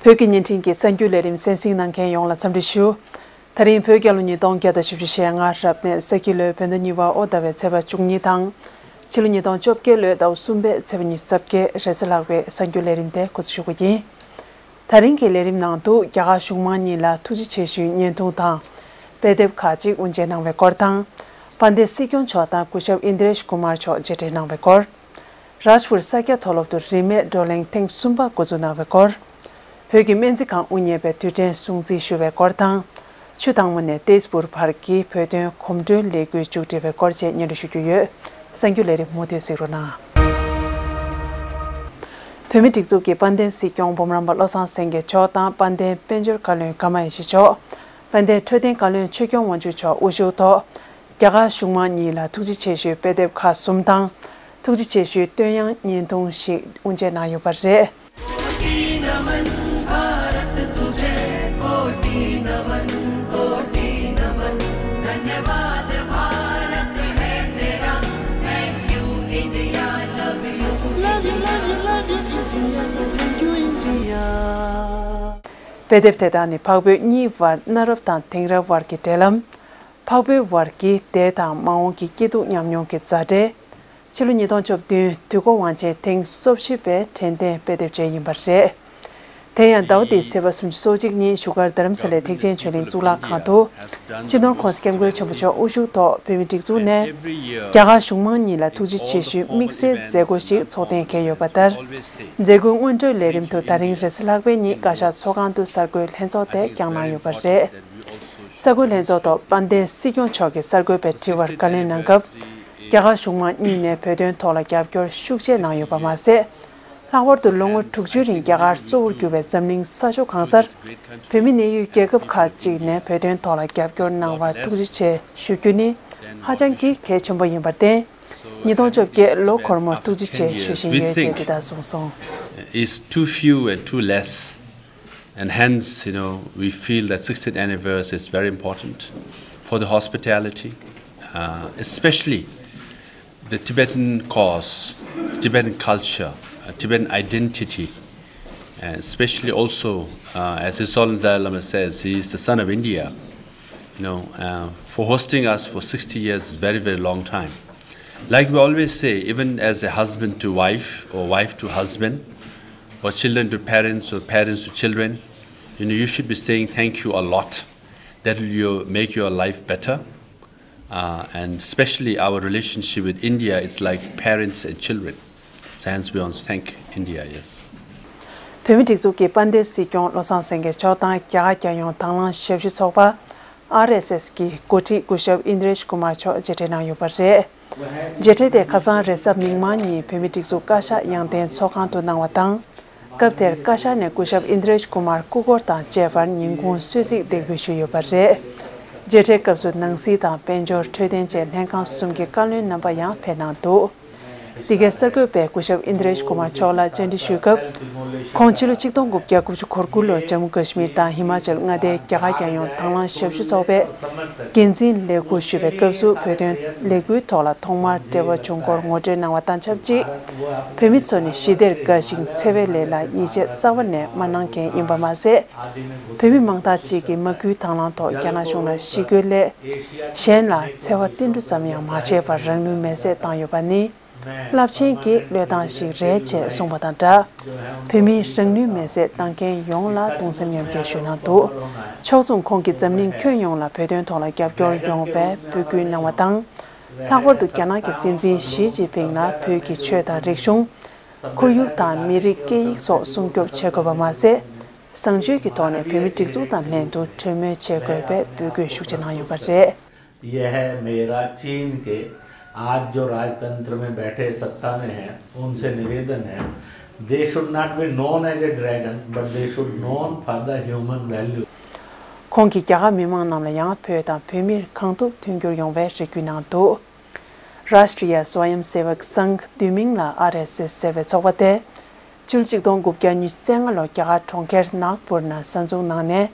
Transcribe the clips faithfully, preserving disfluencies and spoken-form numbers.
བོད་ཀྱི་བརྙན་འཕྲིན་གྱི་གསར་འགྱུར་ལས་རིམ་གསན་གཟིགས་གནང་མཁན་ཡོངས་ལ་འཚམས་འདྲི་ཞུ། ད་རིང་བོད་རྒྱལ་ལོ་ཉིས་སྟོང་བརྒྱ་དང་བཞི་བཅུ་ཞེ་ལྔ་རབ་གནས་ས་ཁྱི་ལོའི་བོད་ཟླ་གཉིས་པ་ཨོ་ཟླ་བའི་ཚེས་པ་བཅུ་གཉིས་དང་། ཕྱི་ལོ་ཉིས་སྟོང་བཅོ་བརྒྱད་ལོའི་ཟླ་བ་གསུམ་པའི་ཚེས་པ་ཉི་ཤུ་རྩ་བརྒྱད་རེས་གཟའ་ལྷག་པའི་གསར་འགྱུར་ལས་རིམ་དེ་འགོ་འཛུགས་ཞུ་གི་ཡིན། ད་རིང་གི་ལས་རིམ་ནང་དུ་རྒྱ་གར་གཞུང་མང་གཉིས་ལ་ཐུགས་རྗེ་ཆེ་ཞུའི་བརྙན་ཐུང་དང་། དཔེ་དེབ་ཁག་ཅིག་དབུ་འབྱེད་གནང་བའི་སྐོར་དང་། དཔལ་ལྡན་སྲིད་སྐྱོང་མཆོག་དང་སྐུ་ཞབས་ཨིན་དྲེཤ་ཀུ་མར་མཆོག་མཇལ་འཕྲད་གནང་བའི་སྐོར། རཱཇ་པུར་ས་སྐྱ་མཐོ་སློབ་ཏུ་རིན་མེད་བགྲོ་གླེང་ཐེངས་གསུམ་པ་འགོ་འཛུགས་གནང་བའི་སྐོར། བོད་ཀྱི་སྨན་རྩིས་ཁང་དབུ་བརྙེས་པའི་དུས་དྲན་སྲུང་བརྩི་ཞུ་བའི་སྐོར་དང་། ཆུ་དྭངས་མོ་ནས་ཏེས་པུར་བར་གྱི་བོད་དོན་གོམ་བགྲོད་ལས་འགུལ་མཇུག་སྒྲིལ་བའི་སྐོར་བཅས་སྙན་སྒྲོན་ཞུ་རྒྱུ་ཡོད། གསར་འགྱུར་ལས་རིམ་མུ་མཐུད་གཟིགས་རོགས་གནང་། བོད་མིའི་སྒྲིག་འཛུགས་ཀྱི་དཔལ་ལྡན་སྲིད་སྐྱོང་འབུམ་རམས་པ་བློ་བཟང་སེང་གེ་མཆོག་དང་དཔལ་ལྡན་དཔལ་འབྱོར་བཀའ་བློན་ཀརྨ་ཡེ་ཤེས་མཆོག་དཔལ་ལྡན་འཕྲོད་བསྟེན་བཀའ་བློན་ཆོས་སྐྱོང་དབང་ཕྱུག་མཆོག་དབུ་བཞུགས་ཐོག་རྒྱ་གར་གཞུང་མང་གཉིས་ལ་ཐུགས་རྗེ་ཆེ་ཞུའི་དཔེ་དེབ་ཁག་གསུམ་དང་། ཐུགས་རྗེ་ཆེ་ཞུའི་བསྟོད་དབྱངས་བརྙན་ཐུང་ཞིག་དབུ་འབྱེད་གནང་ཡོད་པ་རེད། དཔེ་དེབ་དེ་དག་ནི་འཕགས་བོད་གཉིས་བར་གནའ་རབས་དང་དེང་རབས་བར་གྱི་འབྲེལ་ལམ། འཕགས་བོད་བར་གྱི་འདས་དང་མ་འོངས་ཀྱི་སྐྱིད་སྡུག་ཉམས་མྱོང་གི་མཛའ་འབྲེལ། ཕྱི་ལོ་ཉིས་སྟོང་བཅུ་བདུན་དུས་འཁོར་དབང་ཆེན་ཐེངས་སོ་བཞི་པའི་དྲན་རྟེན་དཔེ་དེབ་ཅིག་ཡིན་པ་རེད། དེ་ཡང་ཟླ་བ་འདིའི་ཚེས་པ་སུམ་ཅུ་སོ་གཅིག་ཉིན་བཞུགས་སྒར་རྡ་རམ་ས་ལའི་ཐེག་ཆེན་ཆོས་གླིང་གཙུག་ལག་ཁང་དུ། སྤྱི་ནོར་༸གོང་ས་༸སྐྱབས་མགོན་ཆེན་པོ་མཆོག་དབུ་བཞུགས་ཐོག་བོད་མིའི་སྒྲིག་འཛུགས་ནས་རྒྱ་གར་གཞུང་མང་གཉིས་ལ་ཐུགས་རྗེ་ཆེ་ཞུའི་དམིགས་བསལ་མཛད་སྒོ་ཞིག་ཚོགས་གཏན་འཁེལ་ཡོད་པ་ལྟར། མཛད་སྒོའི་སྔོན་འགྲོའི་ལས་རིམ་དུ་ད་རིང་རེས་གཟའ་ལྷག་པའི་ཉིན་བཀའ་ཤག་ཚོགས་ཁང་དུ་གསར་འགོད་ལྷན་ཚོགས་དེ་བསྐྱངས་གནང་ཡོད་པ་རེད། གསར་འགོད་ལྷན་ཚོགས་ཐོག་དཔལ་ལྡན་སྲིད་སྐྱོང་མཆོག་གིས་གསར་འགོད་པའི་དྲི་བར་བཀའ་ལན་གནང་སྐབས། རྒྱ་གར་གཞུང་མང་གཉིས་ནས་བོད་དོན་ཐོག་ལ་རྒྱབ་སྐྱོར་ཤུགས་ཆེ་གནང་ཡོད་པ་མ་ཟད། ལྷག་པར་དུ་ལོ་ངོ་དྲུག་ཅུའི་རིང་རྒྱ་གར་གཙོ་བོར་གྱུར་པའི་འཛམ་གླིང་ས་ཕྱོགས་གང་སར། བོད་མི་གནས་ཡུལ་རྒྱལ་ཁབ་ཁག་ཅིག་ནས་བོད་དོན་ཐོག་ལ་རྒྱབ་སྐྱོར་གནང་བར་ཐུགས་རྗེ་ཆེ་ཞུ་རྒྱུ་ནི་ཧ་ཅང་གི་གལ་ཆེན་པོ་ཡིན་པར་བརྟེན། ཉིས་སྟོང་བཅོ་བརྒྱད་ལོ་འཁོར་མོར་ཐུགས་རྗེ་ཆེ་ཞུ་བཞིན་ཡོད་ཅེས་འདི་ལྟར་གསུངས་སོང་། Is too few and too less. And hence, you know, we feel that sixtieth anniversary is very important for the hospitality, uh, especially the Tibetan cause, Tibetan culture, uh, Tibetan identity, and especially also, uh, as His Holiness Dalai Lama says, he is the son of India. You know, uh, for hosting us for sixty years is very, very long time. Like we always say, even as a husband to wife or wife to husband, or children to parents or parents to children, you know, you should be saying thank you a lot. That will you make your life better. Uh, and especially our relationship with India is like parents and children. So hence we want to thank India, yes. བོད་མིའི་སྒྲིག་འཛུགས་ཀྱི་དཔལ་ལྡན་སྲིད་སྐྱོང་བློ་བཟང་སེང་གེ་མཆོག་དང་རྒྱ་གར་རྒྱལ་ཡོངས་དྭང་བླངས་ཞབས་ཞུ་ཚོགས་པ། ཨར་ཨེས་ཨེས་ཀྱི་འགོ་ཁྲིད་སྐུ་ཞབས་ཨིན་དྲེཤ་ཀུ་མར་མཆོག་མཇལ་འཕྲད་གནང་ཡོད་པ་རེད། མཇལ་འཕྲད་དེ་ཁ་སང་རེས་གཟའ་མིག་དམར་ཉིན་བོད་མིའི་སྒྲིག་འཛུགས་བཀའ་ཤག་ཡང་སྟེང་ཚོགས་ཁང་དུ་གནང་བ་དང་། སྐབས་དེར་བཀའ་ཤག་ནས་སྐུ་ཞབས་ཨིན་དྲེཤ་ཀུ་མར་སྐུ་འཁོར་དང་བཅས་པར་ཉིན་གུང་གསོལ་ཚིགས་འདེགས་འབུལ་ཞུས་ཡོད་པ་རེད། མཇལ་འཕྲད་སྐབས་སུ་ནང་སྲིད་དང་དཔལ་འབྱོར་འཕྲོད་བསྟེན་བཅས་ལྷན་ཁང་གསུམ་གྱི་བཀའ་བློན་རྣམ་པ་ཡང་ཕེབས་གནང་འདུག་འདི་གའི་གསར་འགོད་པས་སྐུ་ཞབས་ཨིན་དྲེཤ་ཀུ་མར་མཆོག་ལ་བཅར་འདྲི་ཞུས་སྐབས། ཁོང་ཕྱི་ལོ་ཆིག་སྟོང་དགུ་བརྒྱ་དགུ་བཅུ་གོ་དགུ་ལོར་ཇམ་མུ་ཀ་ཤི་མིར་དང་ཧི་མ་ཅལ་མངའ་སྡེའི་རྒྱ་གར་རྒྱལ་ཡོངས་དྭང་བླངས་ཞབས་ཞུ་ཚོགས་པའི་འགན་འཛིན་ལས་འཁུར་ཞུས་པའི་སྐབས་སུ་བོད་དོན་ལས་འགུལ་ཐོག་ལ་ཐོག་མར་འབྲེལ་བ་བྱུང་སྐོར་ངོ་སྤྲོད་གནང་བ་དང་ཆབས་ཅིག་བོད་མི་ཚོ་ནི་ཞི་བདེར་དགའ་ཞིང་འཚེ་བའི་ལས་ལ་ཡིད་ཆེས་རྩ་བ་ནས་མ་གནང་མཁན་ཡིན་པ་མ་ཟད། བོད་མི་མང་དག་ཅིག་གིས་མ་སྐུལ་དྭང་བླངས་ཐོག་རྒྱ་ནག་གཞུང་ལ་ཞི་རྒོལ་སླད། གཞན་ལ་འཚེ་བ་ཏིལ་འབྲུ་ཙམ་ཡང་མ་བྱས་པར་རང་ལུས་མེར་སྲེག་བཏང་ཡོད་པ་ནི། རླབས་ཆེན་གྱི་བློས་བཏང་ཞིག་རེད་ཅེས་གསུངས་པ་དང་སྦྲགས། བོད་མིའི་རང་ལུས་མེར་སྲེག་བཏང་མཁན་ཡོངས་ལ་གདུང་སེམས་མཉམ་སྐྱེད་ཞུས་གནང་འདུག་ཕྱོགས་མཚུངས་ཁོང་གིས་འཛམ་གླིང་ཁྱོན་ཡོངས་ལ་བོད་དོན་ཐོག་ལ་རྒྱབ་སྐྱོར་ཡོང་བའི་འབོད་སྐུལ་གནང་བ་དང་། ལྷག་པར་དུ་རྒྱ་ནག་གི་སྲིད་འཛིན་ཞི་ཅིན་ཕིང་ལ་བོད་ཀྱི་ཆོས་དང་རིག་གཞུང་། ཁོར་ཡུག་དང་མི་རིགས་སྐད་ཡིག་སོགས་སྲུང་སྐྱོབ་བྱེད་དགོས་པ་མ་ཟད། བཟང་སྤྱོད་ཀྱི་ཐོག་ནས་བོད་མིའི་སྒྲིག་འཛུགས་དང་ལྷན་དུ་གྲོས་མོལ་བྱེད་དགོས་པའི་འབོད་སྐུལ་ཤུགས་ཆེ་གནང་ཡོད་པ་རེད། ये है मेरा चीन के आज जो राजतंत्र में बैठे सत्ता में हैं, उनसे निवेदन है, they should not be known as a dragon, but they should known for the human value. ཁོང་གིས་རྒྱ་གར་མི་མང་རྣམས་ལ་ཡང་བོད་དང་བོད་མིར་གང་ཐུབ་མཐུན་འགྱུར་ཡོང་བའི་རེ་སྐུལ་གནང་འདུག Rashtriya Swayamsevak Sangh བསྡུས་མིང་ལ་ཨར་ཨེས་ཨེས་ཟེར་བའི་ཚོགས་པ་དེ། ཕྱི་ལོ་ཆིག་སྟོང་དགུ་བརྒྱ་ཉི་ཤུ་རྩ་ལྔ་ལོར་རྒྱ་གར་གྲོང་ཁྱེར་ནཱག་པུར་ནང་གསར་འཛུགས་གནང་ནས།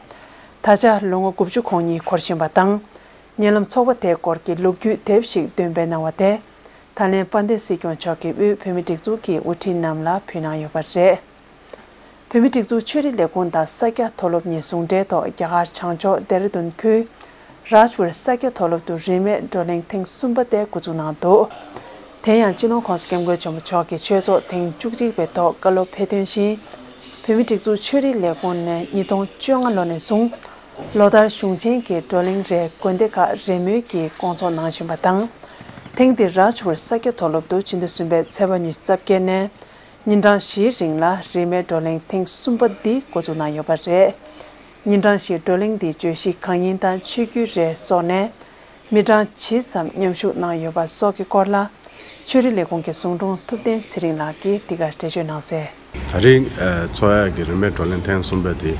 ད་ཆ་ལོ་ངོ་དགུ་བཅུ་གོ་གཉིས་འཁོར་བཞིན་པ་དང་། ཉེ་ལམ་ཚོགས་པ་དེའི་སྐོར་གྱི་ལོ་རྒྱུས་དེབ་ཞིག་འདོན་སྤེལ་གནང་བ་དེ། ད་ལན་དཔལ་ལྡན་སྲིད་སྐྱོང་མཆོག་གིས་དབུས་བོད་མིའི་སྒྲིག་འཛུགས་ཀྱི་དབུ་ཁྲིད་རྣམས་ལ་ཕུལ་གནང་ཡོད་པ་རེད། བོད་མིའི་སྒྲིག་འཛུགས་ཆོས་རིག་ལས་ཁུངས་དང་ས་སྐྱ་མཐོ་སློབ་གཉིས་ཟུང་འབྲེལ་ཐོག་རྒྱ་གར་བྱང་ཕྱོགས་ལྡེ་ར་ལྡུན་ཁུལ་རཱཇ་པུར་ས་སྐྱ་མཐོ་སློབ་ཏུ་རིན་མེད་བགྲོ་གླེང་ཐེངས་གསུམ་པ་དེ་འགོ་འཛུགས་གནང་འདུག་དེ་ཡང་སྤྱི་ནོར་༸གོང་ས་༸སྐྱབས་མགོན་ཆེན་པོ་མཆོག་གིས་ཆོས་ཚོགས་ཐེངས་བཅུ་གཅིག་པའི་ཐོག་བཀའ་སློབ་ཕེབས་དོན་བཞིན། བོད་མིའི་སྒྲིག་འཛུགས་ཆོས་རིག་ལས་ཁུངས་ནས་ཉིས་སྟོང་བཅོ་ལྔ་ལོ་ནས་བཟུང་ལོ་ལྟར་གཞུང་ཆེན་གྱི་བགྲོ་གླེང་རེ་དགོན་སྡེ་ཁག་རེས་མོས་ཀྱིས་སྐོང་ཚོགས་གནང་བཞིན་པ་དང་། ཐེངས་འདིར་རཱཇ་པུར་ས་སྐྱ་མཐོ་སློབ་ཏུ་ཕྱི་ཟླ་གསུམ་པའི་ཚེས་པ་ཉི་ཤུ་རྩ་བརྒྱད་ནས། ཉིན་གྲངས་བཞིའི་རིང་ལ་རིན་མེད་བགྲོ་གླེང་ཐེངས་གསུམ་པ་འདི་འགོ་འཛུགས་གནང་ཡོད་པ་རེད། ཉིན་གྲངས་བཞིའི་བགྲོ་གླེང་འདིའི་བརྗོད་གཞི་གང་ཡིན་དང་ཆོས་བརྒྱུད་རེ་སོགས་ནས་མི་གྲངས་ཇི་ཙམ་མཉམ་ཞུགས་གནང་ཡོད་པ་སོགས་ཀྱི་སྐོར་ལ་ཆོས་རིག་ལས་ཁུངས་ཀྱི་ཟུང་དྲུང་ཐུབ་བསྟན་ཚེ་རིང་ལགས་ཀྱིས་འདི་གར་འགྲེལ་བརྗོད་གནང་གསལ། ད་རིང་ཨ་ཚོགས་ཡག་གི་རིན་མེད་བགྲོ་གླེང་ཐེངས་གསུམ་པ་དེ་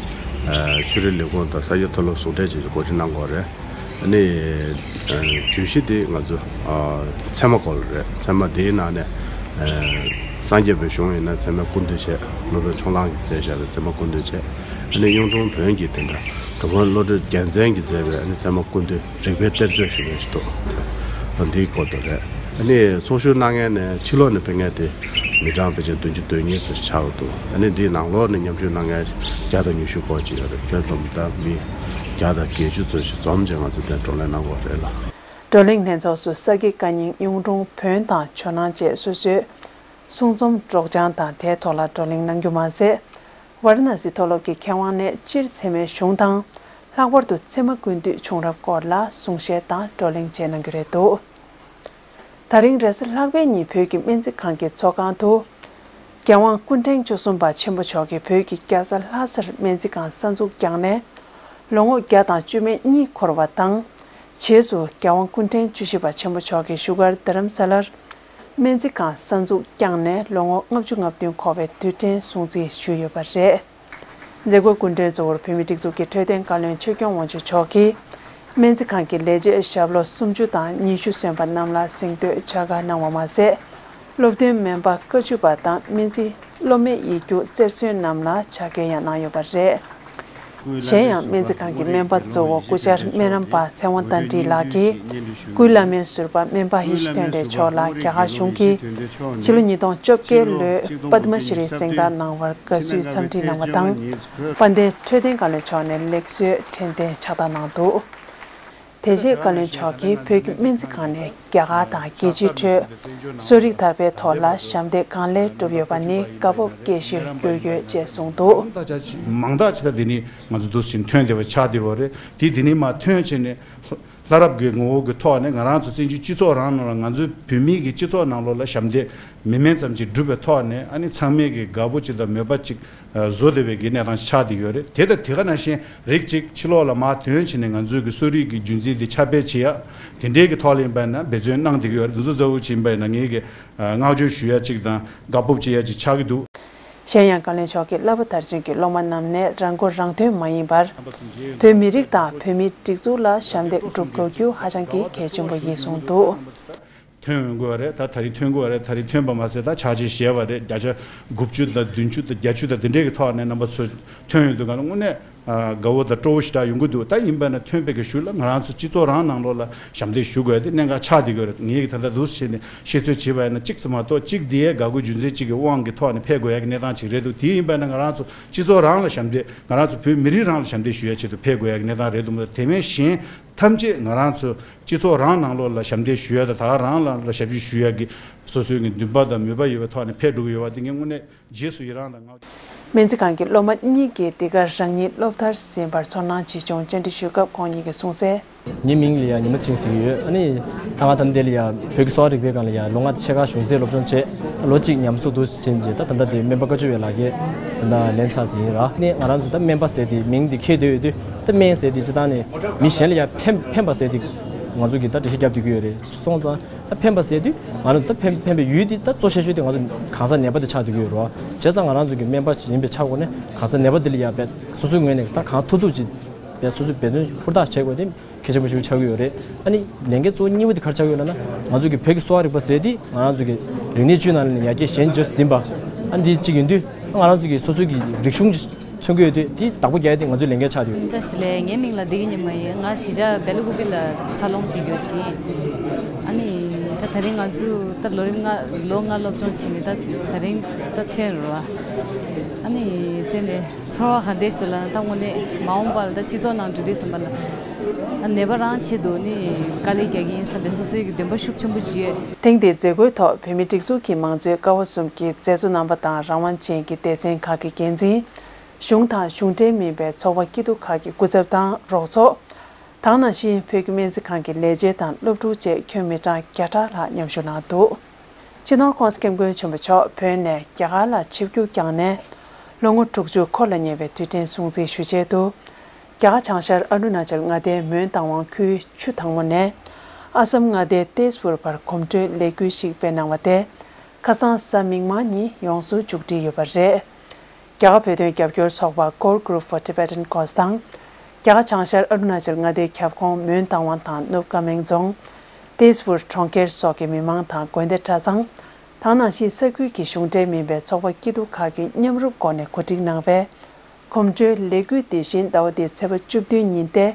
ཨ་ཆོས་རིག་ལས་ཁུངས་དང་ས་སྐྱ་མཐོ་སློབ་ཟུང་འབྲེལ་བྱས་ཀྱི་འགོ་ཁྲིད་གནང་གི་ཡོད་རེད། ཨ་ནི་ཨ་བརྗོད་གཞི་དེ་ང་ཚོ་ཨ་ཚད་མ་སྐོར་རེད། ཚད་མ་དེའི་ནང་ནས་ཨ་སངས་རྒྱས་པའི་གཞུང་ཡིན་ན་ཚད་མའི་སྐུ་མདུན་བྱས། སློབ་དཔོན་ཕྱོགས་གླང་གིས་མཛད་བཞག་པའི་ཚད་མ་སྐུ་མདུན་བྱས། ཨ་ནི་གཡུང་དྲུང་བོན་གྱི་དེ་འདྲ་འགྲོ་མགོན་བློ་གྲོས་རྒྱལ་མཚན་གྱིས་མཛད་པའི་ཨ་ནི་ཚད་མ་སྐུ་མདུན་རིག་པའི་གཏེར་མཛོད་ཞུ་མཁན་ཞིག་འདུག་འདིའི་སྐོར་དུ་རེད། ཨ་ནི་ཚོགས་ཞུགས་གནང་མཁན་ནས་ཕྱི་ལོགས་ནས་ཕེབས་མཁན་དེ་མི་གྲངས་ཕལ་ཆེར་བདུན་ཅུ་དོན་གཉིས་ཙམ་ཞིག་ཆགས་ཀྱི་འདུག་ཨ་ནི་འདིའི་ནང་ལོགས་ནས་མཉམ་ཞུགས་གནང་མཁན་བརྒྱ་དང་ཉི་ཤུ་སྐོར་ཅིག་ཡོད་རེད། ཁྱོན་བསྡོམས་ད་མི་བརྒྱ་དང་བརྒྱད་ཅུ་ཙམ་ཞིག་འཛོམས་བྱས་ང་ཚོ་དེ་བགྲོ་གླེང་གནང་དགོས་རེད་ལ། བགྲོ་གླེང་ལྷན་ཚོགས་སུ་ས་དགེ་བཀའ་རྙིང་གཡུང་དྲུང་བོན་དང་ཇོ་ནང་བཅས་སོ་སོའི་གསུང་རྩོམ་སྒྲོག་སྦྱང་དང་དེའི་ཐོག་ལ་བགྲོ་གླེང་གནང་རྒྱུ་མ་ཟད། ཝཱ་ར་ཎ་སི་མཐོ་སློབ་ཀྱི་མཁས་དབང་ནས་སྤྱིར་ཚད་མའི་གཞུང་དང་། ལྷག་པར་དུ་ཚད་མ་ཀུན་བཏུས་བྱུང་རབས་སྐོར་ལ་གསུང་བཤད་དང་བགྲོ་གླེང་བཅས་གནང་རྒྱུ་རེད་འདུག་ད་རིང་རེས་གཟའ་ལྷག་པའི་ཉིན་བོད་ཀྱི་སྨན་རྩིས་ཁང་གི་ཚོགས་ཁང་དུ། རྒྱལ་དབང་སྐུ་ཕྲེང་བཅུ་གསུམ་པ་ཆེན་པོ་མཆོག་གིས་བོད་ཀྱི་རྒྱལ་ས་ལྷ་སར་སྨན་རྩིས་ཁང་གསར་འཛུགས་བསྐྱངས་ནས། ལོ་ངོ་བརྒྱ་དང་བཅུ་མེད་གཉིས་འཁོར་བ་དང་། རྗེས་སུ་རྒྱལ་དབང་སྐུ་ཕྲེང་བཅུ་བཞི་པ་ཆེན་པོ་མཆོག་གིས་བཞུགས་སྒར་རྡ་རམ་ས་ལར། སྨན་རྩིས་ཁང་གསར་འཛུགས་བསྐྱངས་ནས་ལོ་ངོ་ལྔ་བཅུ་ང་བདུན་འཁོར་བའི་དུས་དྲན་སྲུང་བརྩི་ཞུས་ཡོད་པ་རེད། མཛད་སྒོའི་སྐུ་མགྲོན་གཙོ་བོར་བོད་མིའི་སྒྲིག་འཛུགས་ཀྱི་འཕྲོད་བསྟེན་བཀའ་བློན་ཆོས་སྐྱོང་དབང་ཕྱུག་མཆོག་གིས། སྨན་རྩིས་ཁང་གི་ལས་བྱེད་ཞབས་ལོ་སུམ་ཅུ་དང་ཉི་ཤུ་སོན་པ་རྣམས་ལ་གཟེངས་བསྟོད་ཕྱག་བཀའ་གནང་བ་མ་ཟད། སློབ་ཐོན་སྨན་པ་བཀའ་བཅུ་པ་དང་སྨན་རྩིས་སློབ་མའི་ཡིག་རྒྱུགས་རྩེར་སོན་རྣམས་ལ་ཕྱག་འཁྱེར་ཡང་གནང་ཡོད་པ་རེད། གཞན་ཡང་སྨན་རྩིས་ཁང་གི་སྨན་པ་གཙོ་བོ་སྐུ་བཅར་སྨན་རམས་པ་ཚེ་དབང་རྟ་མགྲིན་ལགས་ཀྱིས། སྐུའི་བླ་སྨན་ཟུར་པ་སྨན་པ་ཡེ་ཤེས་དོན་ལྡན་མཆོག་ལ་རྒྱ་གར་གཞུང་གིས་ཕྱི་ལོ་ཉིས་སྟོང་བཅོ་བརྒྱད་ལོའི་པདྨ་ཤྲི་རི་གཟེངས་རྟགས་གནང་བར་དགའ་བསུའི་འཚམས་འདྲི་གནང་བ་དང་། དཔལ་ལྡན་འཕྲོད་བསྟེན་བཀའ་བློན་མཆོག་ནས་ལེགས་གསོལ་དྲན་རྟེན་ཕྱག་རྟགས་གནང་འདུག་དེ་རྗེས་བཀའ་བློན་མཆོག་གིས་བོད་ཀྱི་སྨན་རྩིས་ཁང་ནས་རྒྱ་གར་དང་རྒྱལ་སྤྱིའི་ཁྲོད་གསོ་རིག་དར་སྤེལ་ཐོག་ལ་ཞབས་འདེགས་གང་ལེགས་བསྒྲུབས་ཡོད་པ་ནི་དགའ་སྤོབས་སྐྱེ་གཞིར་གྱུར་ཡོད་ཅེས་གསུངས་འདུག་མང་དག་ཅིག་ད་འདི་ནི་ང་ཚོ་འདུག་ཕྱིན་ཐོན་བསྡད་པ་ཆགས་བསྡད་པ་རེད། དེ་འདི་ནི་མ་ཐོན་བྱས་ནས་ལྷ་རབ་ཀྱི་ངོ་བོ་གི་ཐོག་ནས་ང་རང་ཚོ་བཙན་བྱོལ་སྤྱི་ཚོགས་རང་ནང་ལ་ང་ཚོའི་བོད་མི་གི་སྤྱི་ཚོགས་ནང་ལོགས་ལ་ཞབས་འདེགས་མི་དམན་ཙམ་ཅིག་བསྒྲུབས་པའི་ཐོག་ནས་ཨ་ནི་ཚང་མས་ཀྱི་དགའ་པོ་ཅིག་དང་མོས་པ་ཅིག་བཟོ་བསྡད་པའི་གི་གནས་སྟངས་ཆགས་བསྡད་ཡོད་རེད། དེ་དང་དེ་ག་ནང་བཞིན་རིགས་གཅིག་ཕྱི་ལོགས་ལ་མར་ཐོན་བྱས་ནས་ང་ཚོའི་གི་གསོ་རིག་གི་རྒྱུན་འཛིན་དེ་ཁྱབ་སྤེལ་བྱེད་ཡ་དེ་འདྲའི་གི་ཐོག་ལ་ཡིན་པ་ཡིན་ན་འབད་བརྩོན་གནང་བསྡད་ཀྱི་ཡོད་རེད། འདི་ཚོ་གཙོ་བོ་ཅིག་ཡིན་པ་ཡིན་ན་ངེད་ཀྱི་བསྔགས་བརྗོད་ཞུ་ཡ་ཅིག་དང་དགའ་སྤོབས་བྱེད་ཡ་ཅིག་ཆགས་ཀྱི་འདུག་གཞན་ཡང་བཀའ་བློན་མཆོག་གིས་བསླབ་པ་མཐར་སོན་གྱི་སློབ་མ་རྣམས་ནས་རང་མགོ་རང་ཐོན་མ་ཡིན་པར། བོད་མི་རིགས་དང་བོད་མིའི་སྒྲིག་འཛུགས་ལ་ཞབས་འདེགས་སྒྲུབ་དགོས་རྒྱུ་ཧ་ཅང་གི་གལ་ཆེན་པོ་ཡིན་གསུངས་འདུག་ཐོན་ཡོང་གི་ཡོད་རེད། ད་ད་རིང་ཐོན་གི་ཡོད་རེད། ད་རིང་ཐོན་པ་མ་ཟད་ད་ཕྱག་ཕྱིད་བཞེས་པ་རེད། བརྒྱ་ཆ་དགུ་བཅུ་དང་བདུན་ཅུ་དང་བརྒྱད་ཅུ་དང་དེ་འདྲའི་གི་ཐོག་ནས་རྣམ་པ་ཚོ་ཐོན་ཡོང་དུས་ག་ལ་དངོས་གནས་དགའ་བོ་དང་སྤྲོ་བོ་ཞེ་དྲག་ཡོང་གི་འདུག་ད་ཡིན་པ་ན་ཐོན་པའི་གི་གཞུག་ལ་ང་རང་ཚོ་སྤྱི་ཚོགས་རང་ནང་ལོགས་ལ་ཞབས་འདེགས་ཞུ་དགོས་ཡ་དེ་གནད་འགག་ཆགས་བསྡད་ཀྱི་ཡོད་རེད། ངེད་ཀྱི་ད་ལྟ་འདུག་སེ་བྱས་ནས་ཤེས་ཚོད་བྱས་པ་ཡིན་ན་གཅིག་ཙམ་མ་གཏོགས་གཅིག་འདི་ཡའི་དགའ་མགུ་རྒྱུ་མཚན་གཅིག་གི་དབང་གི་ཐོག་ནས་ཕེབས་དགོས་ཡ་གི་གནས་སྟངས་ཅིག་རེད་འདུག་དེ་ཡིན་པ་ན་ང་རང་ཚོ་སྤྱི་ཚོགས་རང་ལ་ཞབས་འདེགས་ང་རང་ཚོ་བོད་མི་རིགས་རང་ལ་ཞབས་འདེགས་ཞུ་ཡ་ཆེད་དུ་ཕེབས་དགོས་ཡ་གི་གནས་སྟངས་རེད་འདུག་མ་གཏོགས་དེ་མིན་གཞན་ཐམས་ཅད་ང་རང་ཚོ་སྤྱི་ཚོགས་རང་ནང་ལོགས་ལ་ཞབས་འདེགས་ཞུ་ཡ་དང་ད་ག་རང་ལ་ཞབས་ཕྱི་ཞུ་ཡ་གི་སོ་སོའི་གི་འདུན་པ་དང་མོས་པ་ཡོད་པའི་ཐོག་ནས་ཕེབས་འགྲོ་གི་ཡོད་པ་དེ་ངས་དངོས་གནས་རྗེས་སུ་ཡི་རང་དང་བསྔགས་བརྗོད། སྨན་རྩིས་ཁང་གི་སློབ་མ་གཉིས་ཀྱིས་འདི་གར་རང་ཉིད་སློབ་མཐར་ཟིན་པར་ཚོར་སྣང་ཇི་བྱུང་བཅར་འདྲི་ཞུས་སྐབས་ཁོང་གཉིས་ཀྱིས་གསུངས་གསལ། ངའི་མིང་ལ་ཡ་ཉི་མ་ཚེ་རིང་ཟེར་གྱི་ཡོད། ཨ་ནི་ད་ང་ད་ལྟ་འདི་ལ་ཡ་བོད་ཀྱི་གསོ་བ་རིག་པའི་སྒང་ལ་ཡ་ལོ་ལྔ་ཕྱེད་ཀ་གཞུང་ཚད་སློབ་སྦྱོང་བྱས། ལོ་གཅིག་ཉམས་གསོ་འདུག་ཕྱིན་རྗེས་ད་ད་ལྟ་དེ་སྨན་པ་བཀའ་བཅུ་པའི་ལག་འཁྱེར་ད་ལྟ་ལེན་ཚར་ཟིན་ཡིན་ར། ཨ་ནི་ང་རང་ཚོ་ད་སྨན་པ་ཟེར་དེ་མིང་དེ་འཁྱེར་བསྡད་ཡོད་དུས་ད་སྨན་ཟེར་དེ་སྤྱིར་བཏང་ནས་མི་གཞན་ལ་ཡ་ཕན་ཕན་པ་ཟེར་དེ་ང་ཚོ་གི་ད་འགྲེལ་བཤད་རྒྱབ་བསྡད་ཀྱི་ཡོད་རེད། སོང་ཙང་ད་ཕན་པ་ཟེར་དུས་ང་རང་ད་ཕན་ཕན་པའི་ཡུལ་འདི་ད་གཙོ་ཆེ་ཤོས་དེ་ང་ཚོ་གང་ཟག་ནད་པ་དེ་ཆགས་བསྡད་ཀྱི་ཡོད་རེད་བ། བྱས་ཙང་ང་རང་ཚོ་གི་སྨན་པ་ཡིན་པའི་ཆ་གོ་ནས་གང་ཟག་ནད་པ་དེ་ལ་ཡ་བས་སོ་སོའི་ངོས་ནས་ད་གང་ཐུབ་ཐུབ་ཅིག་བས་སོ་སོའི་འབད་བརྩོན་ཧུར་ཐག་བྱེད་དགོས་དེ་གལ་ཆེན་པོ་ཞིག་ཆགས་ཀྱི་ཡོད་རེད། ཨ་ནི་ལས་འགན་གཙོ་བོ་གཉིས་པ་དེ་ག་རེ་ཆགས་ཀྱི་ཡོད་ལབ་ན་ང་ཚོ་གི་བོད་ཀྱི་གསོ་བ་རིག་པ་ཟེར་དེ་ང་རང་ཚོ་གི་རིག་གནས་བཅུའི་ནང་ནས་ཡར་རྒྱས་ཞན་ཅིག་ཟིན་པ་ཨ་འདི་གཅིག་ཡིན་དུས་ང་རང་ཚོ་གི་སོ་སོའི་གི་རིག་གཞུང་མཚོན་གྱི་ཡོད་དུས་དེ་བདག་པོ་རྒྱག་ཡ་དེ་ང་ཚོའི་ལས་འགན་ཆགས་ཡོད། བཀྲ་ཤིས་བདེ་ལེགས། ངའི་མིང་ལ་བདེ་སྐྱིད་ཉི་མ་ཡིན། ང་གཞིས་ཆགས་སྦེལ་ཀོབ་ལ་འཚར་ལོངས་བྱེད་རྒྱུ་ཡིན། ཨ་ནི་ད་ ད་རིང་ང་ཚོ་ད་ལོ་རིམ་ལྔ་ལོ་ལྔ་སློབ་སྦྱོང་བྱས་ནས་ད་ད་རིང་ད་ཐོན་རུ་བ། ཨ་ནི་དེ་ནས་ཚོར་བ་ག་འདྲས་ཞིག་འདུག་ལབ་ན། ད་དངོས་གནས་མ་འོངས་པ་ལ་ད་སྤྱི་ཚོགས་ནང་འགྲོ་དུས་ཙམ་པ་ལ་ཨ་ནད་པ་རང་ཆེད་དུ་ནི་དཀའ་ལས་རྒྱག་གི་ཡིན་བསམ་པའི་སོ་སོའི་གི་འདུན་པ་ཤུགས་ཆེན་པོ་ཅིག་ཡོད། ཐེངས་འདིའི་མཛད་སྒོའི་ཐོག་བོད་མིའི་སྒྲིག་འཛུགས་ཀྱི་མང་གཙོའི་ཀ་བ་གསུམ་གྱི་མཛད་གཙོ་རྣམ་པ་དང་རང་དབང་ཅན་གྱི་སྡེ་ཚན་ཁག་གི་འགན་འཛིན། གཞུང་དང་གཞུང་འབྲེལ་མིན་པའི་ཚོགས་པ་སྐྱིད་སྡུག་ཁག་གི་སྐུ་ཚབ་དང་རོགས་ཚོགས། དེ་ནང་བཞིན་བོད་ཀྱི་སྨན་རྩིས་ཁང་གི་ལས་བྱེད་དང་སློབ་ཕྲུག་བཅས་ཁྱོན་མི་གྲངས་བརྒྱ་ཕྲག་ལྷག་མཉམ་ཞུགས་གནང་འདུག་སྤྱི་ནོར་༸གོང་ས་༸སྐྱབས་མགོན་ཆེན་པོ་མཆོག་བོད་ནས་རྒྱ་གར་ལ་ཆིབས་བསྒྱུར་བསྐྱངས་ནས་ལོ་ངོ་དྲུག་ཅུ་འཁོར་ལ་ཉེ་བའི་དུས་དྲན་སྲུང་བརྩི་ཞུ་ཆེད་དུ། རྒྱ་གར་བྱང་ཤར་ཨ་རུ་ན་ཅལ་མངའ་སྡེའི་མོན་རྟ་དབང་ཁུལ་ཆུ་དྭངས་མོ་ནས་ཨ་སམ་མངའ་སྡེའི་ཏེས་པུར་བར་གོམ་བགྲོད་ལས་འགུལ་ཞིག་སྤེལ་གནང་བ་དེ། ཁ་སང་གཟའ་མིག་དམར་ཉིན་ཡོངས་སུ་མཇུག་སྒྲིལ་ཡོད་པ་རེད། རྒྱ་གར་བོད་དོན་རྒྱབ་སྐྱོར་ཚོགས་པ་Core Group for Tibetan Cause དང་། རྒྱ་གར་བྱང་ཤར་ཨ་རུ་ན་ཅལ་མངའ་སྡེའི་ཁྱབ་ཁོངས་མོན་རྟ་དབང་དང་ནུབ་ཀ་མེང་རྫོང་། ཏེས་པུར་གྲོང་ཁྱེར་སོགས་ཀྱི་མི་མང་དང་དགོན་སྡེ་གྲྭ་ཚང་། དེ་ནང་བཞིན་ས་ཁུལ་གྱི་གཞུང་འབྲེལ་མིན་པའི་ཚོགས་པ་སྐྱིད་སྡུག་ཁག་གིས་མཉམ་རུབ་སྒོ་ནས་གོ་སྒྲིག་གནང་བའི། གོམ་བགྲོད་ལས་འགུལ་འདི་བཞིན་ཟླ་བ་འདིའི་ཚེས་པ་བཅུ་བདུན་ཉིན་ཏེ།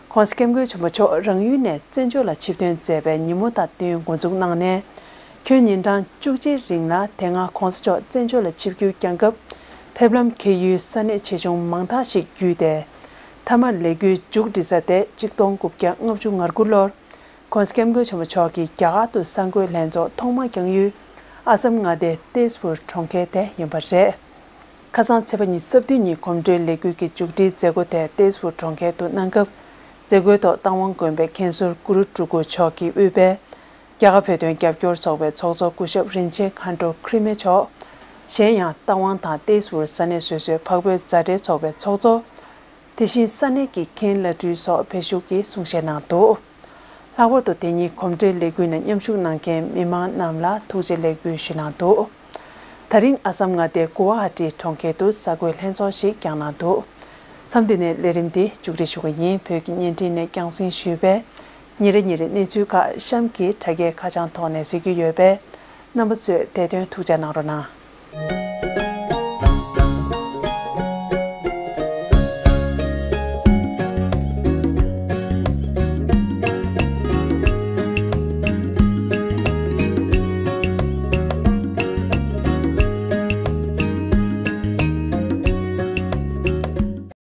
༸གོང་ས་༸སྐྱབས་མགོན་ཆེན་པོ་མཆོག་རང་ཡུལ་ནས་བཙན་བྱོལ་ལ་ཆིབས་ཐོན་མཛད་པའི་ཉིན་མོ་དང་བསྟུན་འགོ་འཛུགས་གནང་ནས། ཁྱོན་ཉིན་གྲངས་བཅུ་གཅིག་རིང་ལ་དེ་སྔ་༸གོང་ས་མཆོག་བཙན་བྱོལ་ལ་ཆིབས་བསྒྱུར་བསྐྱངས་སྐབས། ཕེབས་ལམ་འཁེལ་ཡུལ་ས་གནས་ཆེ་ཆུང་མང་དག་ཞིག་བརྒྱུད་དེ། མཐའ་མར་ལས་འགུལ་མཇུག་སྒྲིལ་ས་དེ་གཅིག་སྟོང་དགུ་བརྒྱ་ལྔ་བཅུ་ང་དགུ་ལོར། ༸གོང་ས་༸སྐྱབས་མགོན་ཆེན་པོ་མཆོག་གིས་རྒྱ་གར་དུ་གསར་འགོད་ལྷན་ཚོགས་ཐོག་མ་བསྐྱངས་ཡུལ་ཨ་སམ་མངའ་སྡེའི་ཏེས་པུར་གྲོང་ཁྱེར་དེ་ཡིན་པ་རེད། ཁ་སང་ཚེས་པ་ཉི་ཤུ་རྩ་བདུན་ཉིན་གོམ་བགྲོད་ལས་འགུལ་གྱི་མཇུག་སྒྲིལ་མཛད་སྒོ་དེ་ཏེས་པུར་གྲོང་ཁྱེར་དུ་གནང་སྐབས། མཛད་སྒོའི་ཐོག་རྟ་དབང་དགོན་པའི་མཁན་ཟུར་གུ་རུ་སྤྲུལ་སྐུ་མཆོག་གིས་དབུས་པའི་རྒྱ་གར་བོད་དོན་རྒྱབ་སྐྱོར་ཚོགས་པའི་ཚོགས་གཙོ་སྐུ་ཞབས་རིན་ཆེན་མཁའ་འགྲོ་ཁྲི་མེ་མཆོག་གཞན་ཡང་རྟ་དབང་དང་ཏེས་པུར་ས་གནས་སོ་སོའི་འཕགས་བོད་མཛའ་འབྲེལ་ཚོགས་པའི་ཚོགས་གཙོ། དེ་བཞིན་ས་གནས་ཀྱི་མཁན་བླ་སྤྲུལ་སོགས་ཕེབས་ཞུགས་ཀྱིས་གསུང་བཤད་གནང་འདུག་ལྷག་པར་དུ་དེ་ཉིན་གོམ་བགྲོད་ལས་འགུལ་ནང་མཉམ་ཞུགས་གནང་མཁན་མི་མང་རྣམས་ལ་ཐུགས་རྗེ་ལེགས་འབུལ་ཞུས་གནང་འདུག་ད་རིང་ཨ་སམ་མངའ་སྡེའི་གུ་ཝ་ཧ་ཏི་གྲོང་ཁྱེར་དུ་གསར་འགོད་ལྷན་ཚོགས་ཤིག་བསྐྱངས་གནང་འདུག་མཚམས་འདི་ནས་ལས་རིམ་འདི་མཇུག་སྒྲིལ་ཞུ་གི་ཡིན། བོད་ཀྱི་བརྙན་འཕྲིན་ནས་རྒྱང་སྲིང་ཞུས་པའི་ཉིན་རེ་ཉིན་རེ་གནས་ཚུལ་ཁག་གཤམ་གྱི་དྲ་རྒྱའི་ཁ་བྱང་ཐོག་ནས་གཟིགས་རྒྱུ་ཡོད་པས། རྣམ་པ་ཚོས་དེ་དོན་ཐུགས་འཇགས་གནང་རོགས་གནང་།